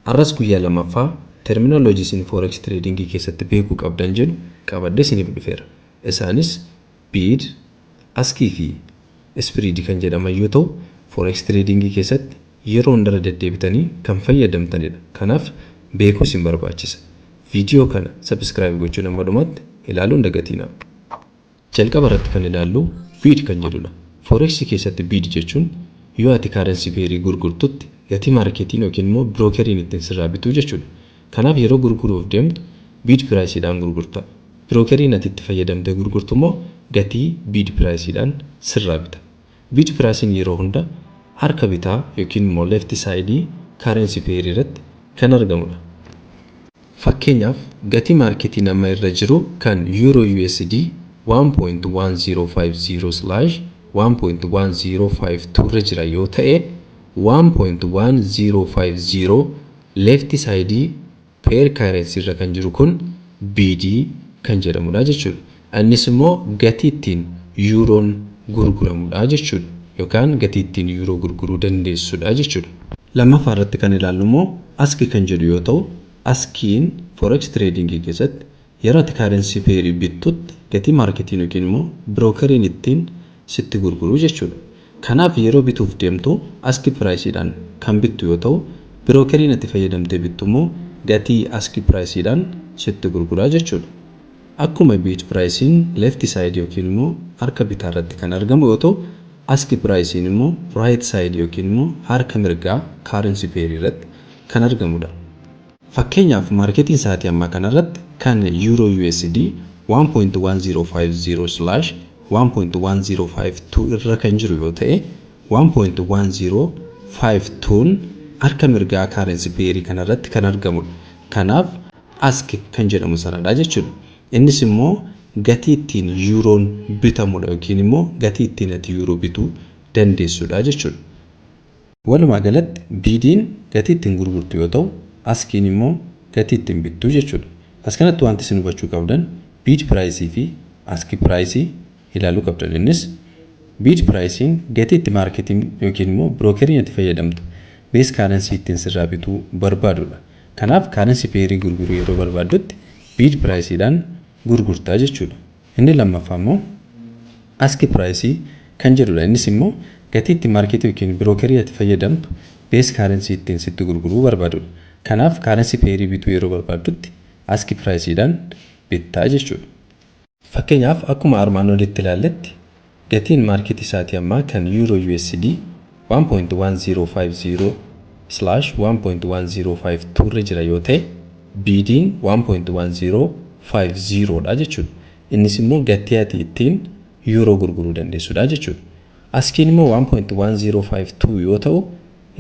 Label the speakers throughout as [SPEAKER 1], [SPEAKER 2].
[SPEAKER 1] Har'as guyyaa lammaffaa terminology isin forex trading keessatti beekuu qabdan jedhu qabadhee isiniif dhufeera. Isaanis bid, ask fi spread kan jedhaman yoo ta'u, forex trading keessatti yeroo hundarra deddeebitanii kan fayyadamtanidha. Kanaaf beekuu isin barbaachisa. Viidiyoo kana subscribe gochuun amma dhumaatti ilaaluu hin dagatinaa. Jalqaba irratti kan ilaallu bid kan jedhudha. Forex keessatti bid jechuun yoo ati currency pairii gurgurtutti gatii marketiin yookiin immoo brokeriin ittiin sirraa bituu jechuudha. Kanaaf yeroo gurguruuf deemtu bid priceiidhaan gurgurta. Brokeriin ati itti fayyadamtee gurgurtu immoo gatii bid priceiidhaan sirraa bita. Bid priceiin yeroo hunda harka bitaa yookiin immoo left side currency pairii irratti kan argamudha. Fakkeenyaaf, gatii marketiin amma irra jiru kan Euro USD 1.1050/1.1052 irra jira yoo ta'e, 1.1050 left side pair currency irra kan jiru kun bid kan jedhamudha jechuudha. Innis immoo gatii ittiin yuuroon gurguramudha jechuudha. Yookaan gatii ittiin yuuroo gurguruu dandeessudha jechuudha. Lammaffaa irratti kan ilaallu immoo ask kan jedhu yoo ta'u, askiin forex trading keessatti yeroo ati currency pairii bittutti gatii marketiin yookiin immoo brokeriin ittiin sitti gurguru jechuudha. Kanaaf yeroo bituuf deemtu ask priceiidhaan kan bittu yoo ta'u, brokeriin ati fayyadamtee bittu immoo gatii ask priceiidhaan sitti gurguraa jechuudha. Akkuma bid priceiin left side yookiin immoo harka bitaa irratti kan argamu yoo ta'u, ask priceiin immoo right side yookiin immoo harka mirgaa currency pairii irratti kan argamudha. Fakkeenyaaf, marketiin sa'aatii ammaa kanarratti kan Euro USD 1.1050/1.1052 irra kan jiru yoo ta'e, 1.1052 harka mirgaa currency pairii kanarratti kan argamudha. Kanaaf ask kan jedhamu sanadha jechuudha. Innis immoo gatii ittiin yuuroon bitamudha yookiin immoo gatii ittiin ati yuuroo bituu dandeessudha jechuudha. Walumaa galatti bidiin gatii ittiin gurgurtu yoo ta'u, askiin immoo gatii ittiin bittu jechuudha. As kanatti wanti isin hubachuu qabdan bid priceii fi ask priceii ilaaluu qabdan. Innis bid priceiin gatii itti marketiin yookiin immoo brokeriin itti fayyadamtu base currency ittiin sirraa bituu barbaadudha. Kanaaf currency pairii gurguruu yeroo barbaaddutti bid priceiidhaan gurgurtaa jechuudha. Inni lammaffaa immoo ask priceii kan jedhudha. Innis immoo gatii itti marketii yookiin brokerii ati fayyadamtu base currency ittiin sitti gurguruu barbaadudha. Kanaaf currency pairii bituu yeroo barbaaddutti ask priceiidhaan bittaa jechuudha. Fakkeenyaaf, akkuma armaan olitti ilaalletti gatiin marketii isaatii ammaa kan Euro USD 1.1050/1.1052 irra jira yoo ta'e, bidiin 1.1050 dha jechuudha. Innis immoo gatii ati ittiin yuuroo gurguruu dandeessudha jechuudha. Askiin immoo 1.1052 yoo ta'u,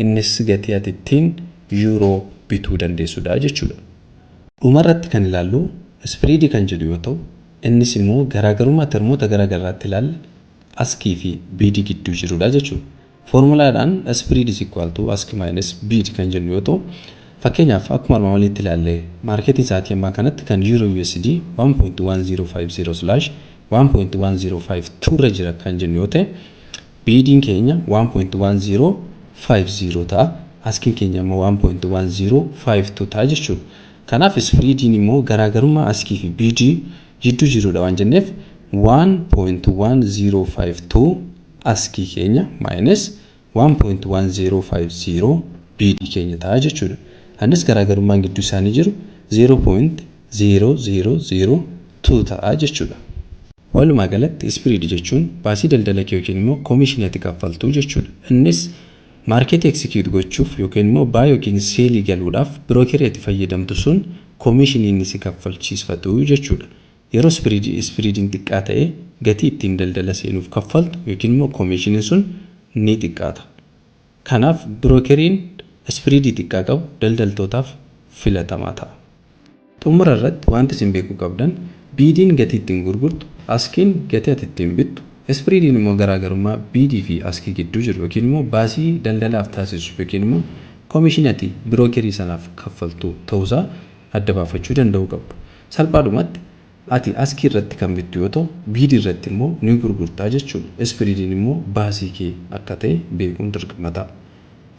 [SPEAKER 1] innis gatii ati ittiin yuuroo bituu dandeessudha jechuudha. Dhumarratti kan ilaallu spreadii kan jedhu yoo ta'u, innis immoo garaagarummaa termoota garaagaraatti ilaalle askii fi bidii gidduu jirudha jechuudha. Foormulaadhaan spread is equal to ask minus bid kan jennu yoo ta'u, fakkeenyaaf akkuma armaan olitti ilaalle marketiin sa'aatii ammaa kanatti kan Euro USD 1.1050/1.1052 irra jira kan jennu yoo ta'e, bidiin keenya 1.1050 ta'a. Askiin keenya immoo 1.1052 ta'a jechuudha. Kanaaf spreadiin immoo garaagarummaa askii fi bidii jidduu jirudha waan jenneef, 1.1052 askii keenya minus 1.1050 bidii keenya ta'a jechuudha. Innis garaagarummaan gidduu isaanii jiru 0.0002 ta'a jechuudha. Walumaa galatti spread jechuun baasii daldala kee yookiin immoo koomishinii ati kaffaltu jechuudha. Innis marketii execute gochuuf yookiin immoo buy yookiin sellii galuudhaaf brokerii ati fayyadamtu sun koomishinii inni si kaffalchiisfatu jechuudha. Yeroo spreadiin xiqqaa ta'e, gatii ittiin daldala seenuuf kaffaltu yookiin immoo koomishiniin sun ni xiqqaata. Kanaaf brokeriin spreadii xiqqaa qabu daldaltootaaf filatamaa ta'a. Xumura irratti wanti isin beekuu qabdan bidiin gatii ittiin gurgurtu, askiin gatii ati ittiin bittu, spreadiin immoo garaagarummaa bidii fi askii gidduu jiru yookiin immoo baasii daldalaaf taasisu yookiin immoo koomishinii ati brokerii sanaaf kaffaltu ta'uusaa adda baafachuu danda'uu qabdu. Salphaadhumatti ati askii irratti kan bittu yoo ta'u, bidii irratti immoo ni gurgurtaa jechuudha. Spreadiin immoo baasii kee akka ta'e beekuun dirqama ta'a.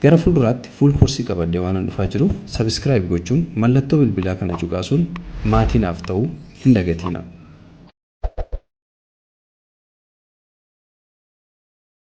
[SPEAKER 1] Gara fuulduraatti full koorsii qabadhee waan dhufaa jiruuf, subscribe gochuun mallattoo bilbilaa kana cuqaasuun maatii naaf ta'uu hin dagatiina.